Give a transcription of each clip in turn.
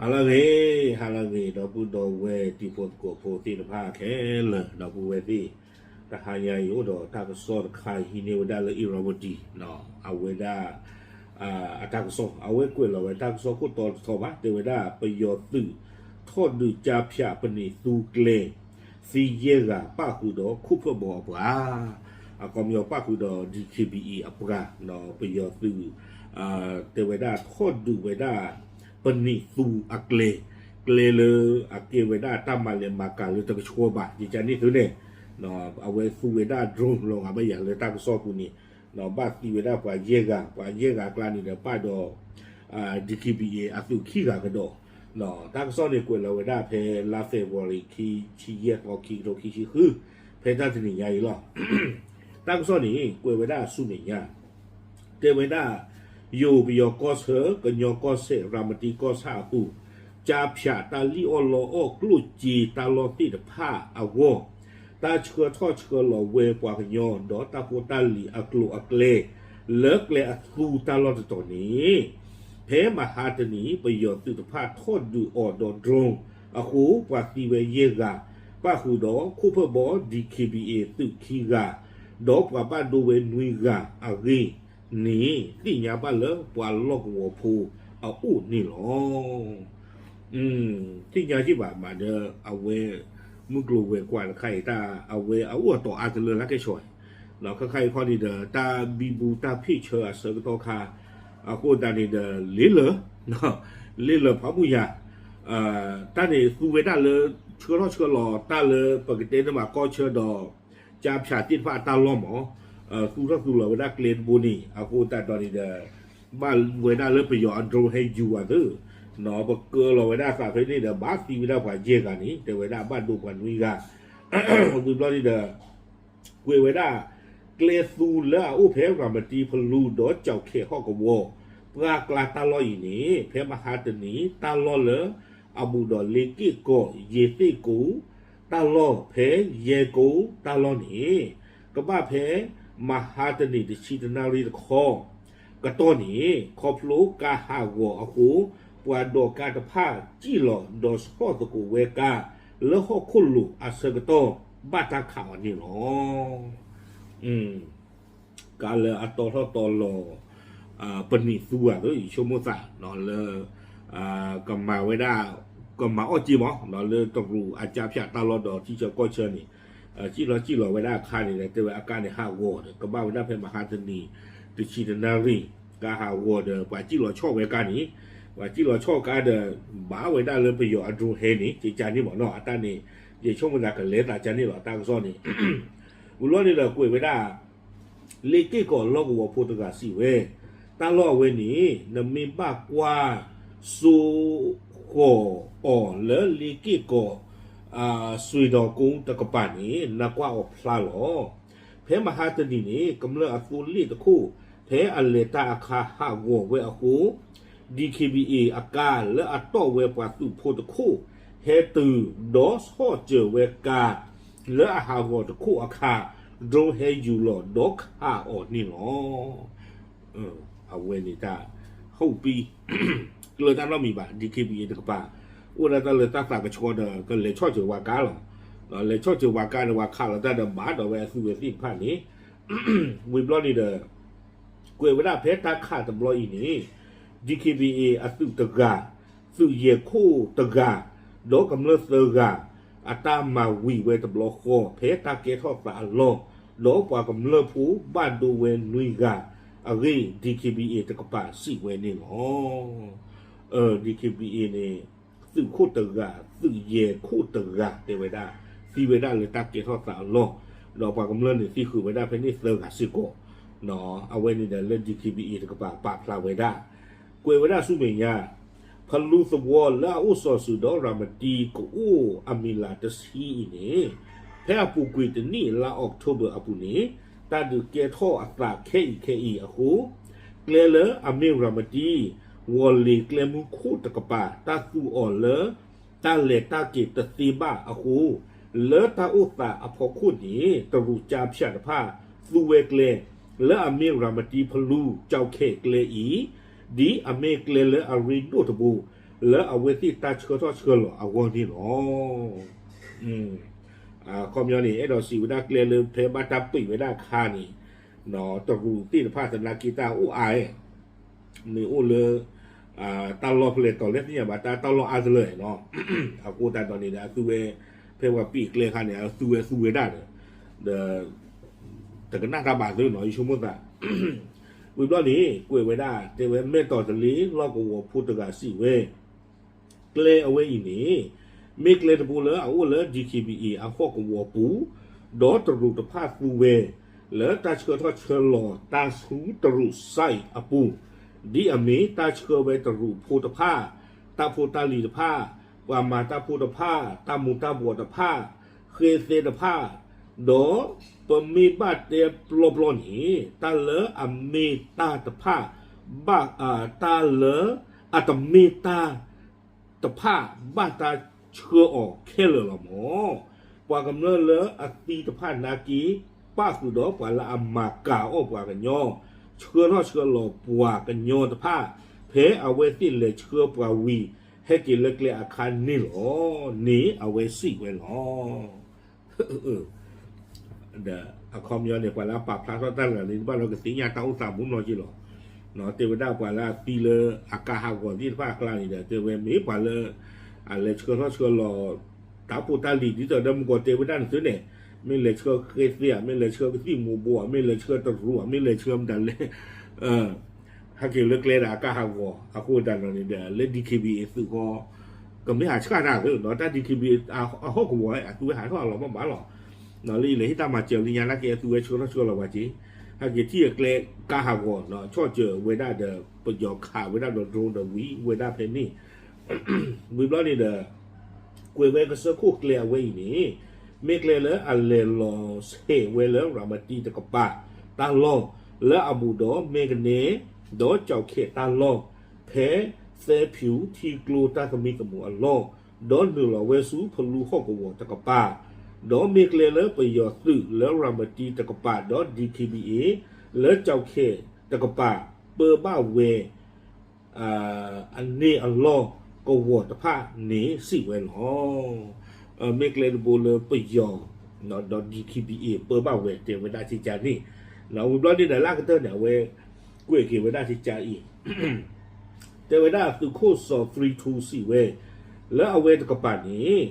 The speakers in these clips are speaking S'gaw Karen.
ဟါလၢအဂ့ၤ, ဟါလၢအဂ့ၤ ဒီပုၢ်ဒီဝဲၢ်တံၤဖိသကိးဖိသ့ၣ်တဖၣ်ခဲလၢာ် ဒီပုၢ်ဝဲၢ်သ့ၣ်, တဟါညါအံၤအိၣ်ဒီးတၢ်ကစီၣ်တခါဟံးန့ၢ်ဝဲဒၣ်လၢ Irrawaddy အဝဲဒၣ် အတၢ်ကစီၣ် အဝဲကွဲးလီၤဝဲတၢ်ကစီၣ်ခိၣ်တီတထီဘၣ် တဲဝဲဒၣ် ပယီၤသုးထီၣ်ဒုးကၠါဖၠးပနံးသူကျဲ သံယဲၢ်ဂၤ ပၣ်ဃုာ်ဒီးခိၣ်ဖၢၣ်ဘီအပှၤ, အခီပညီပၣ်ဃုာ်ဒီး D K B A အပှၤ, ပယီၤသုး တဲဝဲဒၣ်ထီၣ်ဒုးဝဲဒၣ် ပနံးသူအကျဲ, ကျဲလၢအကဲဝဲဒၣ်တၢ်မၤလဲၤမၤကၤလၢတကဆှီဘၣ် ယကန့ၣ်သုန့ၣ်, အဝဲသူဝဲဒၣ် drone လီၤဂာ်ဘၣ်ယၤလၢတၢ်ကစီၣ်ပူၤန့ၣ်, ဘၣ်သံဝဲဒၣ်ပှၤယဲၢ်ဂၤ, ပှၤယဲၢ်ဂၤအကျါန့ၣ်ဒီးပၣ်ဒီး D K B A အသုးခံဂၤကဒီး, တၢ်ကစီၣ်န့ၣ်ကွဲးလီၤဝဲဒၣ်ဖဲလါ February ခံဆံယဲၢ်သီ ခံကထိခံဆံဃု, ဖဲတၢ်တနံၤညါအံၤလီၤ. တၢ်ကစီၣ်န့ၣ် ကွဲးဝဲဒၣ်ဆူမဲာ်ညါ တဲဝဲဒၣ် ယိၤပယီၤကီၢ်ဆၢ ကညီကီၢ်စဲၣ် ရၤမတံကီၢ်ဆၣ်အပူၤ, ကၠါဖၠးတၢ်လံၣ်အီၣ်လီအီၣ်ကျိၣ်စ့တၢ်လီၢ်သ့ၣ်တဖၣ်အဂီၢ်, တၢ်ဆှၢထီၣ်ဆှၢလီၤဝဲပှၤကညီ ဒီးတၢ်ဖိတၢ်လံၤအကျိၤအကျဲ လၢကျဲအသူတၢ်လီၢ်တတီၤန့ၣ် ဖဲမဟါတနံၤ ပယီၤသုးတဖၣ်ထီၣ်ဒုးအီၤဒီး drone အဃိ ပှၤသံဝဲယဲၢ်ဂၤ, ပၣ်ဃုာ်ဒီးခိၣ်ဖၢၣ်ဘီ D K B A သုးခံဂၤ, ဒီးပှၤဘၣ်ဒိဝဲနွံဂၤအဂ့ၢ်န့ၣ် သ့ၣ်ညါဘၣ်လၢပှၤလီၢ်ကဝီၤဖိအအိၣ်န့ၣ်လီၤ. သ့ၣ်ညါက့ၤဘၣ်မးဒီး အဝဲ မုၢ်ကျိၤဝဲၤကွာ်တခါအံၤ တၢ်အဝဲအအိၣ်အတီၤအါတလၢလၢကဲၣ်ဆိး, ဒီးခါခါအံၤခီန့ၣ်ဒီး တၢ်ဘံဘူတၢ်ဖ့ၣ်ဆၢအဆၢကတီၢ်ခါ, အဃိသတးန့ၣ်ဒီး လ့လၢာ် လ့လၢာ်ဖးမုၢ်ယၤ, တၢ်န့ၣ်သူဝဲဒၣ်လၢ ဆှၢထီၣ်ဆှၢလီၤတၢ်လၢပကတဲန့ၣ်မးကီၢ်ဆၢဒီး ကၠါဖၠးသ့ၣ်တဖၣ်အတၢ်လီၢ်မး, သူထီၣ်သူလီၤဝဲဒၣ်ကျဲတဘိန့ၣ် အဃိသတးဒီးန့ၣ်ဒီး ဘၣ်ဝဲဒၣ်လၢပယီၤအ drone ဟဲယူၤဝဲသ့ၣ်, ပကၢလီၤဝဲဒၣ်သးဖဲန့ၣ်ဒီး ဘၣ်သံဝဲဒၣ်ပှၤယဲၢ်ဂၤန့ၣ် တဲဝဲဒၣ်ဘၣ်ဒိပှၤနွံဂၤ, ဝံၤဘျီန့ၣ်ဒီး ကွဲးဝဲဒၣ် ကျဲသူလၢအအိၣ်ဖဲရၤမတံဖလူဒီးကၠီၣ်ခဲၣ်ဟီၣ်ကဝီၤ ပှၢ်ကျါတၢ်လီၢ်အံၤန့ၣ် ဖဲမဟါတနံၤ တၢ်လီၢ်လၢအဘူးဒီးလ့က့ၢ်ကီး ယ့ၤသ့ၣ်ကိး တၢ်လီၢ်ဖဲယဲၢ်ကိးတၢ်လီၢ်န့ၣ် ကဘၣ်ဖဲမဟါတနံၤတဆံတနၣ်ရံၣ်တခီ ကတီၢ်န့ၣ် ခီဖျိကါဟးဂီၤအဃိ ပှၤဒိးကါတဖၣ်စံၣ်လီၤဒီးဆီၣ်သကိးဝဲကါ လၢဟီၣ်ခိၣ်လိၤအဆၢကတီၢ် ဘၣ်တၢ်ခးအီၤန့ၣ်လီၤ. ကါလၢအတီထီၣ်တီလီၤ ပနံးသူဧါ ယဆိကမိၣ်သးလၢ ကမၤဝဲဒၣ် ကမၤအီၣ်က့မး လၢတရူးအကၠါဖၠးတၢ်လီၢ်ဒီးထံဆၢကီၢ်ဆၢန့ၣ် စံၣ်လီၤစံၣ်လီၤဝဲဒၣ်အခါန့ၣ်ဒီး တဲဝဲအကါန့ၣ်ဟးဂီၤဒီး ကဘၣ်ဝဲဒၣ်ဖဲမဟါတနံၤ တဆံတနၣ်ရံၣ် ကါဟးဂီၤဒီး ပှၤစံၣ်လီၤဆီၣ်ဝဲကါန့ၣ် ပှၤစံၣ်လီၤဆီၣ်ကါဒီး ဘၣ်ဝဲဒၣ်လၢပယီၤအ drone ဟဲန့ၣ် ကကါန့ၣ်မးနီၤ အတၢ်န့ၣ် ယဆိကမိၣ်သးကလဲၤသးကါန့ၣ်လီၤ တၢ်ကစီၣ်န့ၣ် ဝံၤလီၤန့ၣ်ဒီးကွဲးဝဲဒၣ် လ့က့ၢ်ကီးလီၢ်ကဝီၤဖိတဂၤစံးဝဲ, တၢ်လီၢ်အဝဲန့ၣ် နမ့ၢ်ဘၣ်ကွၢ်စိဃီၤအီၤလၢလ့က့ၢ်ကီး စွ့ၤဒီးကိတကပၤန့ၣ် နကွၢ်အီၤဖျါလီၤ. ဖဲမဟါတနံၤန့ၣ် ကမျၢၢ်အသိလ့ၣ်တခိၣ် ဖဲအလဲၤတၢ်အခါဟးဂီၤဝဲအဃိ D K B A အကါလၢအတီၢ်ဝဲပှၤသုးဖိတခိၣ် ဟဲတုၤဒီးဆီၣ်စၢၤဝဲကါ လၢအဟးဂီၤတခိၣ်အခါ drone ဟဲယူၤလီၤဒီးခးအီၤန့ၣ်လီၤ. အဝဲန့ၣ်တၢ် ဟူးပံ ကျၢၤတၢ်နီတမံၤဘၣ် D K B A တကပၤ အိၣ်ဒၣ်တၢ်လၢတၢ်သးကဆှီဒီး ကလဲၤဆီၣ်စၢၤဝဲကါလီၤ. လဲၤဆီၣ်စၢၤဝဲကါဒီး ပှၤခးလီၤတၢ်ဒီးဘၣ်ဒီးဝဲအသုးဝဲသ့ၣ်တဖၣ်န့ၣ် ဝံၤဘျီန့ၣ်ဒီး ကွဲးဝဲဒၣ်ဖဲတၢ်ခးတဘျီအံၤန့ၣ် D K B A အသုးတဂၤ သုးယဲၢ်ခိၣ်တဂၤ ဒီးကမျၢၢ်သၢဂၤ အတၢ်မၤဝံၤဝဲတဘျီဃီ ဖဲတၢ်ကဲထီၣ်သးအလီၢ် ဒီးပှၤကမျၢၢ်ဖိဘၣ်ဒိဝဲနွံဂၤအဂ့ၢ် D K B A တကပၤစံးဝဲန့ၣ်လီၤ. D K B A န့ၣ် သုးခိၣ်တဂၤ သုးယဲၢ်ခိၣ်တဂၤတဲဝဲဒၣ် သံဝဲဒၣ်လၢတၢ်ကဲထီၣ်သးအလီၢ် ဒီးပှၤကမျၢၢ်န့ၣ်သံဃုာ်ဝဲဒၣ်ဖဲန့ၣ်သၢဂၤစ့ၢ်ကီး အဝဲန့ၣ်ဒီးလၢ D K B A တကပၤပာ်ဖျါဝဲဒၣ် ကွဲးဝဲဒၣ်ဆူမဲာ်ညါ ဖလူသဝီလၢအအိၣ်စီၤစုၤဒီးရၤမတံကအိၣ်အမံၤလၤတဆံအံၤန့ၣ် ဖဲအပူၤကွံာ်တနံၣ်လါ October အပူၤန့ၣ် တၢ်ဒုးကဲထီၣ်အသးခဲအံၤခဲအံၤအဃိ ကျဲလၢအမ့ၢ်ရၤမတံ ဝီၤလ့ၤကျဲမုၢ်ခိၣ်တကပၤ တၢ်သူအီၤလၢ တၢ်လဲၤတၢ်က့ၤတသ့ဘၣ်အဃိ လၢတၢ်အိၣ်သးအဖီခိၣ်န့ၣ် တရူးကၠါဖၠးတဖၣ် သူဝဲကျဲ လၢအမ့ၢ်ရၤမတံဖလူ ကၠီခဲၣ်ကျဲအံၤ ဒ်အမ့ၢ်ကျဲလၢအရ့ဒိၣ်တဘိ လၢအဝဲသ့ၣ်တၢ်ဆှၢထီၣ်ဆှၢလီၤအဂီၢ်န့ၣ်လီၤ. အခီပညီန့ၣ် အဲၣ်ဒိးစံးဝဲဒၣ်ကျဲလၢဖဲဘၣ်တၢ်ပံးဝဲဒၣ်အခါန့ၣ် တရူးသ့ၣ်တဖၣ်သနာ်က့တၢ်အိၣ်အါ မ့ၢ်အိၣ်လၢ တၢ်လီၢ်ဖဲလဲၣ်တီၤလဲၣ်သ့ၣ်ညါဘၣ် တၢ်တၢ်လီၢ်အါတလၢာ်နီၤ. အဃိသတးဒီးန့ၣ်ဒီး အသုဝဲ ဖဲပှၤပံးကျဲအခါန့ၣ် အသုဝဲအသုဝဲဒၣ်ဒီး ဒီး တကနၣ်တၢ်ဘၣ်သ့နီၤ ယဆိကမိၣ်သး ဝံၤဘျီန့ၣ် ကွဲးဝဲဒၣ် တဲဝဲ မဲာ်တီၤတလ့ လီၢ်ကဝီၤဖိတဂၤစံးဝဲ ကျဲအဝဲအံၤန့ၣ် မ့ၢ်ကျဲတဘိလၢအအိၣ်လၢ DKBA အဟီၣ်ကဝီၤပူၤ, ဒီးတရူးတဖၣ်သူဝဲ လၢတၢ်ဆှၢထီၣ်ဆှၢလီၤတၢ်ဆူတရူး site အပူၤ, ဒ်အမ့ၢ်တၢ်ဆှၢဝဲတရူးဖိတဖၣ်, တၢ်ဖိတၢ်လံၤတဖၣ်, ပှၤမၤတၢ်ဖိတဖၣ်, တၢ်မူၤတၢ်ဘှီးတဖၣ်, ဃဲသဲတဖၣ်, ဒီးပမ့ၢ်ဘၣ်တဲပျီပျီန့ၣ် တၢ်လၢအမ့ၢ်တၢ်တဖၣ် ဘၣ် တၢ်လၢအတမ့ၢ်တၢ်တဖၣ်ဘၣ်တၢ်ဆှၢအီၤခဲလၢာ်လီၤမၢ်. ပှၤကမျၢၢ်လၢအသံတဖၣ်နာ်က့ ပၣ်ဃုာ်ဒီးပှၤလၢအမၤကၤအီၣ်ပှၤကညီ, ဆှၢထီၣ်ဆှၢလီၤပှၤကညီတဖၣ် ဖဲအဝဲသ့ၣ်လဲၤဆှၢပှၤဝံၤ ဟဲက့ၤလၢကျဲအခါန့ၣ်လီၤ န့ၣ်အဝဲစံးဝဲလီၤ. ဒီးအခီပညီန့ၣ် ပှၤလၢအပာ်ဖျါထီၣ်တၢ်တဂၤန့ၣ် ဘၣ်လီၤကသ့ၣ်ညါတၢ်အိၣ်သးမူနီၢ်က့လီၤ. တဲဝဲဒၣ်ပှၤလၢအသံလၢအကါဟးဂီၤသ့ၣ်တဖၣ်အကျါန့ၣ်ဒီး တဲဝဲမ့ၢ်ပှၤလၢ အလဲၤဆှၢထီၣ်ဆှၢလီၤ တၢ်ဖိတၢ်လံၤ ဒ်သိးဒီးမုၢ်ကီၢ်တဲဝဲဒၣ်န့ၣ်သုန့ၣ် မ့ၢ်လဲၤဆှၢဃဲသ့ဧါ, မ့ၢ်လဲၤဆှၢကသံၣ်မူၤဘှီးဧါ, မ့ၢ်လဲၤဆှၢတရူးဧါ, မ့ၢ်လဲၤဆှၢမတၤလဲၣ် ဟဲက့ၤလၢကျဲဒီးအကါဟးဂီၤ အဃိသတးဒီးန့ၣ်ဒီး လၢ DKBA သုးဃီ ကမ့ၢ်ဟးဆှၣ်တၢ်သ့နီၤ တၢ် DKBA အဟီၣ်ကဝီၤ အသုဝဲဟးထီၣ်အလီၤမၢ်မၢ်လီၤ. လၢယလဲၤဟ့ၣ်တၢ်မၤစၢၤလၢညါနာ်က့ အသုဝဲဆှၢထီၣ်ဆှၢလီၤဝဲက့ၤ ဟဲက့ၤထံၣ်အကျဲကါဟးဂီၤ ဆီၣ်စၢၤဝဲဒၣ်ဒီး ပယီၤခးဝဲဒၣ်ဒီး drone ဒီးဝံၤဝဲဒၣ်ဖဲန့ၣ် ဝံၤဘျီန့ၣ်ဒီး ကွဲးဝဲကစၢၢ်ခိၣ်ကျဲအဝဲအံၤန့ၣ် မ့ၢ်ကျဲလၢအလဲၤလီၤဆဲးဝဲလၢရၤမတံတကပၤ တၢ်လီၢ် လၢအဘူးဒီးမဲကနဲ ဒီးကၠီၣ်ခဲးတၢ်လီၢ် ဖဲသဲဖၠူထံကျိတၢ်သမံသမိးအလီၢ် ဒီးနုာ်လီၤဝဲဆူဖလူဟီၣ်ကဝီၤတကပၤ ဒီးမ့ၢ်ကျဲလၢပယီၤသုးလၢရၤမတံတကပၤ ဒီး DKBA လၢကၠီၣ်ခဲးတကပၤ ပၢဘၣ်ဝဲ အန့ၢ်အလီၢ်ကဝီၤတဖၣ်န့ၣ်စံးဝဲလီၤ. မ့ၢ်ကျဲတဘိလၢပယီၤ ဒီး DKBA ပၢဘၣ်ဝဲတဲဝဲဒၣ်ကကါန့ၣ် ဝံၤဘျီန့ၣ်ဒီးလၢအကတၢၢ်န့ၣ် အဝဲ ကွဲးက့ၤဝဲဒၣ်ကကါအံၤ တဲဝဲဒၣ်သုးခိၣ်စီၤ three two စံးဝဲ လၢအဝဲတကပၤန့ၣ်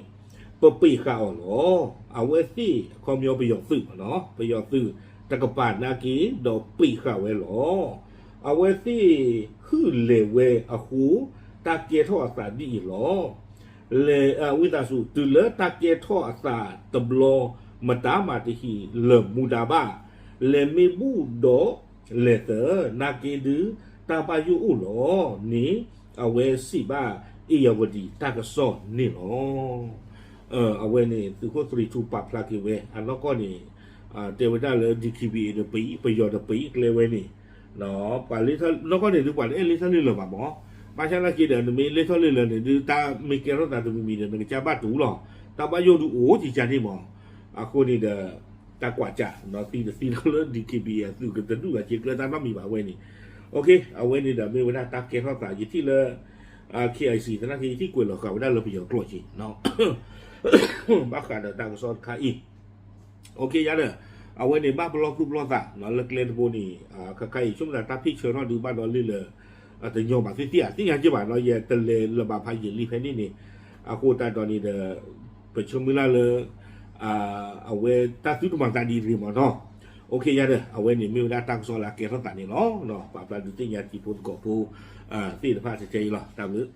ပပံးဃာ်အီၤလီၤ. အဝဲသ့ၣ်အခီပညီပယီၤသုးမ့ၢ်နီၤ ပယီၤသုးတကပၤနာ်က့ ဒီးပံးဃာ်ဝဲလီၤ. အဝဲသ့ၣ်ဟုၣ်လဲၤဝဲအဃိ တၢ်ကဲထီၣ်အသးဒ်အံၤလီၤ. လဲၤ ဝံသးစူၤ တုၤလၢတၢ်ကဲထီၣ်အသးတဘျီ မတၤမၤတဟံးလၢာ်မူဒါဘၣ်. လဲၤမ့ၢ်ဘူၣ်ဒီးလဲၤသၢ နာ်က့ဒုး တၢ်ဘၣ်ယိၣ်အိၣ်လီၤန့ၣ် အဝဲစံးဘၣ် အ့ၣ်ယၣ်ဝတံၤတၢ်ကစီၣ်န့ၣ်လီၤ. အဝဲန့ၣ် သုးခိၣ် three two ပာ်ဖျါက့ၤဝဲ အနီၢ်ကီၢ်န့ၣ် တဲဝဲဒၣ်လၢ DKBA ဒီးပယီၤဒီးပံးကျဲဝဲန့ၣ် ပှၤလၢ နီၢ်ကီၢ်န့ၣ်ဒုးပှၤတအဲၣ်လဲၤထီၣ်လဲၤလၢၤဘၣ်မး ဘၣ်ဆၣ်နာ်က့ဒီး နမ့ၢ်လဲၤထီၣ်လဲၤလၢၤန့ၣ်ဒုး တၢ်မ့ၢ်ကဲထီၣ်သးတမံၤမံၤဒီး နကစၢ်ဘၣ်တူၢ်လီၤ. တၢ်ဘၣ်ယိၣ်ဒုးအိၣ်ကကါန့ၣ်မး အဃိန့ၣ်ဒီး တၢ်ကွၢ်ကၢ် သံတသံလီၤလၢ DKBA အသုးကတဒူၣ်ဘၣ်က့ၤကျဲတၢ်နီတမံၤဘၣ်ဝဲန့ၣ် အဝဲန့ၣ်ဒီးမ့ၢ်ဝဲဒၣ်တၢ်ကဲထီၣ်သး ယထံၣ်လၢ KIC သနာ်က့ ယထံၣ်ကွဲးလီၤဃာ်ဝဲဒၣ်လၢပယီၤကျိာ်က့ၤ ဘၣ်ဃးဒီးတၢ်ကစီၣ်တခါအံၤ ယါဒီး အဝဲန့ၣ်ဘၣ်ပလီၢ်သူၣ်ပလီၢ်သးလၢကျဲတဘိန့ၣ် ခါခါအံၤ ဆိကမိၣ်သးတၢ်ဖ့ၣ်ဆၢထီၣ်ဒုးဘၣ်ဒီးလံလၢ တညီဘၣ်သ့ၣ်သ့ၣ်ဧါ သ့ၣ်ညါက့ဘၣ်နီၤ ယတလဲၤလၢၤဘၣ်ဖးယံာ်လံဖဲန့ၣ်န့ၣ် အဃိသတးဒီးန့ၣ်ဒီး ပဆၢမုၢ်လၢ်လၢ အဝဲတၢ်သုတမၤသးဒ်အံၤမးနီၤ ယါဒီး အဝဲန့ၣ်မ့ၢ်ဝဲဒၣ်တၢ်ကစီၣ်လၢအကဲထီၣ်သးန့ၣ်လီၤ. ပာ်ဖျါဒုးသ့ၣ်ညါတံၤဖိသကိးဖိ သ့ၣ်တဖၣ်ထဲအံၤလီၤ တၢ်ဘျုး